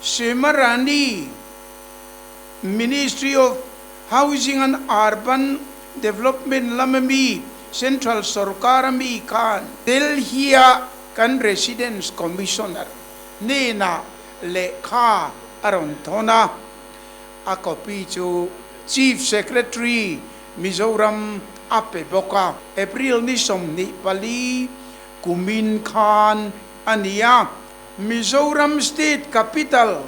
Semarani, Ministry of Housing and Urban Development lama mi Central sorkara mi khan Delhi-a kan Residence Commissioner hnenah lehkha a rawn thawn a, a copy chu Chief Secretary Mizoram a pe bawk a. April ni 24 kumin khan a ni a, Mizoram State Capital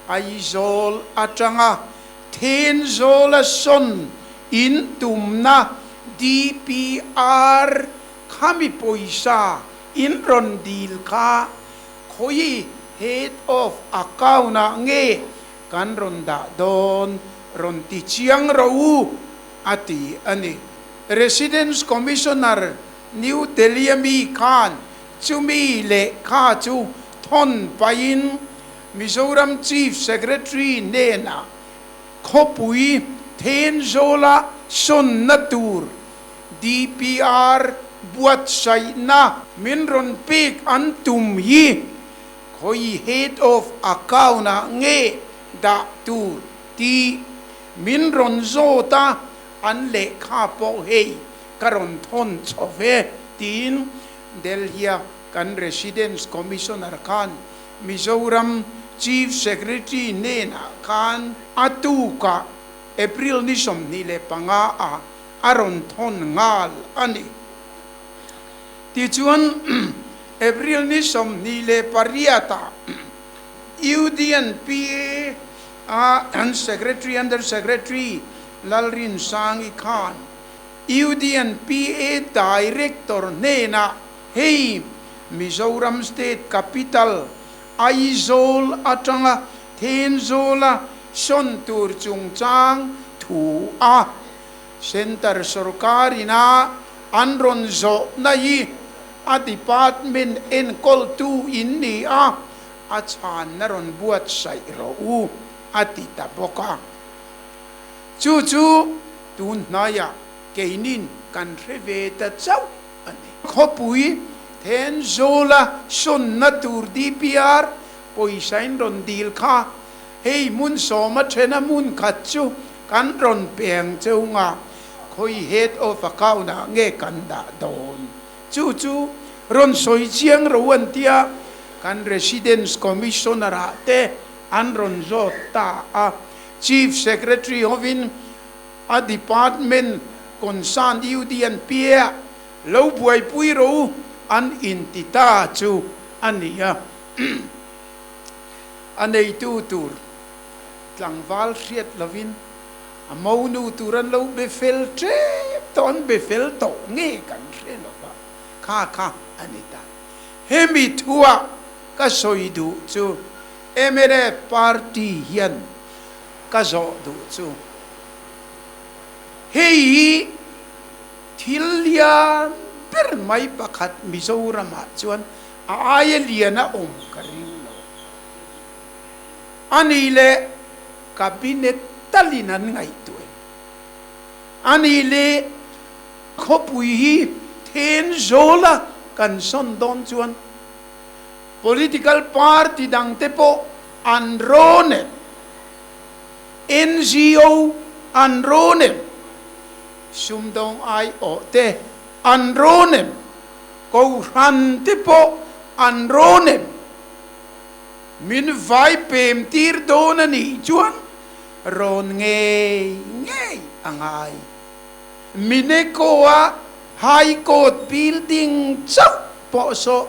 Aizawl atanga Thenzawla sawn in tumna DPR khami pawisa in rawn dil kha khawi Head of Account ah nge kan rawn dah dawn rawn ti chiang rawh u a ti a ni. Residence Commissioner New Delhi a mi khan chumi lehkha chu thawn pahin Mizoram Chief Secretary hnenah khawpui Thenzawla sawnna tur DPR buatsaihna min rawn pek an tum hi khawi Head of Account ah nge dah tur tih min rawn zawt a, an lehkha pawh hei ka rawn thawn chho ve tiin Delhi-a kan Residence Commissioner khan Mizoram Chief Secretary hnenah khan a tukah April ni 25 ah a rawn thawn nghal a ni. Tichuan, April ni 28 ah UDNPA a an Secretary, Under Secretary Lalrinsangi khan UDNPA Director hnenah hei Mizoram State Capital, Aizawl atanga Thenzawla sawn tur chungchang thu a Centre sorkarina an rawn zawhna hi a department enkawltu in ni a, a chhanna rawn buatsaih rawh u a ti ta bawk a. Chu chu tun hnaiah keinin kan hre ve ta chauh a ni. Khawpui Thenzawla sawnna tur DPR pawisain rawn dil kha hei hmun sawma thena hmun khat chu kan rawn peng cheunga khawi head of account ah nge kan dah dawn? Chu chu rawn sawi chiang ro an tia kan Residence Commissioner ah te an rawn zawt ta a. Chief Secretary hovin a department concern UDNP ah lo buaipui ro an inti ta chu a ni a. A neitu tur tlangval hriat lovin a monu tur an lo be fel tep tawh, an be fel tawh nge kan hre lo va, kha kha a ni ta. Hemi thuah ka sawi duh chu mnf party hian ka zawh duh chu hei hi thil lian ber mai pakhat Mizoramah chuan a aia lian a awm ka ring lo. A nih leh Cabinet talin an ngaihtuah em? A nih leh khawpui hi Thenzawla kan sawn dawn chuan Political party dangte pawh an rawn em? NGO an rawn em? Sumdawng aiawh te an rawn em? Kohhran te pawh an rawn em? Min vai pem tir dawn a nih chuan rawn ngei ngei a ngai. Mineko-a High Court building chauh pawh saw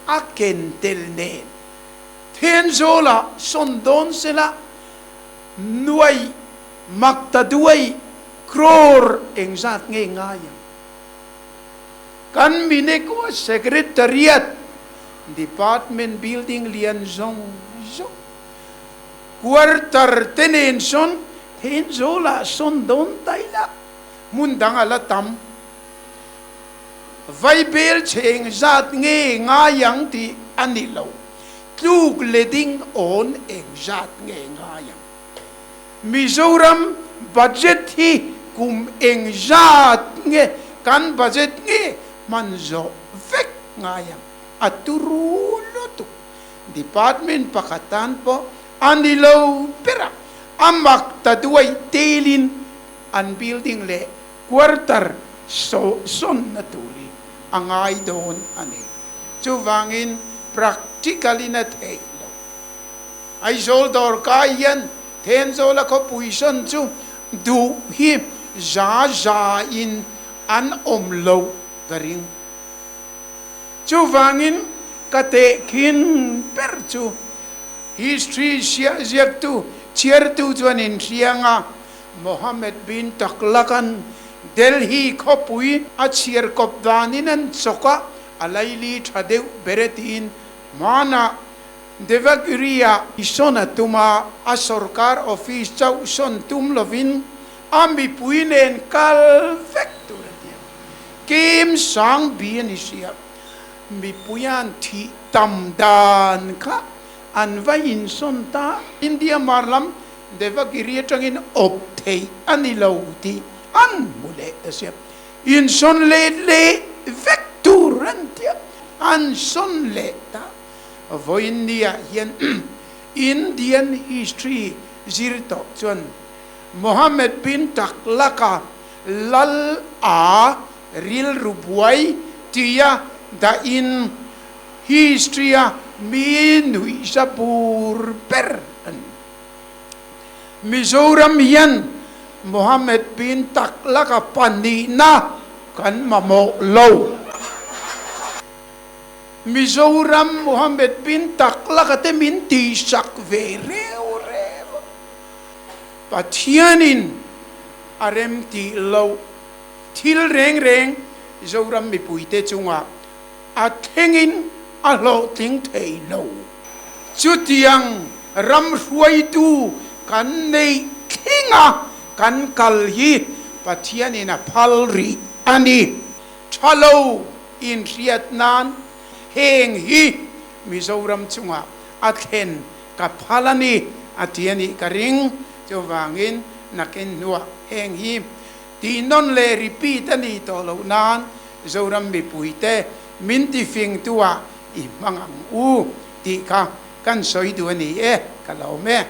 a ken tel nen Thenzawlah sawn dawn sela nuai mak ta duai crore engzat nge ngai ang? Kan Mineko-a Secretariat Department building lian zawng zawng quarter te nen sawn Thenzawlah sawn dawn ta ila hmun dang a la tam. Vaibel chhe engzat nge ngai ang tih a ni lo, tluk leding awn engzat nge ngai ang. Mizoram budget hi kum engzat nge kan budget nge hman zawh vek ngai ang, a turu lutuk. Department pakhat tan pawh A ni lo ber a, a mak ta duai telin an building leh quarter sawh sawnna tur hi a ngai dawn a ni. Chuvangin practical in a theih loh. Aizawl dawrkai hian Thenzawla khawpui sawn chu duh hi za za in an awm loh ka ring. Chuvangin ka tehkhin ber chu history ziaktu chhiartu chuan inhriang a, Mohammed bin Tughlaq-a'n Delhi khawpui a chhiar kawp danin an chawk a, a laili tha deuh ber e tiin hmanah Devagiri-ah i sawn a tum a, a sorkar office chauh sawn tum lovin a mipui nen kal vek tur a ti a. Kim sang bi a ni sia, mipuia'n thih tam dan kha an va insawn ta. India mar lam Devagiri atangin awp theih a ni lo tih an hmu leh ta sia. Insawn let leh vek tur an ti a, an sawn leh ta. Vawiin niah hian Indian history zir tawh chuan Mohammed bin Tughlaq-a lal a rilru buai tia dahin history-a mi nuihza bur ber a ni. Mizoram hian Mohammed bin Tughlaq-a pahnihna kan mamawh lo. Mizoram Mohammed bin Tughlaq-a te min tihsak ve reu reu a. Pathianin a rem tih loh thil reng reng Zoram mipuite chungah a thlengin a hlawhtling thei lo. Chutiang ram hruaitu kan neih thlenga kan kal hi Pathianin a phal rih a ni. Tha lo inhriat nan heng hi Mizoram chungah a thlen ka phal a ni a ti a nih ka ring. Chuvangin nakin hnuah heng hi tihnawn leh repeat a nih tawh loh nan Zoram mipuite min tifingtuah i hmang ang u tih kha kan sawi duh a ni e, ka lawm e.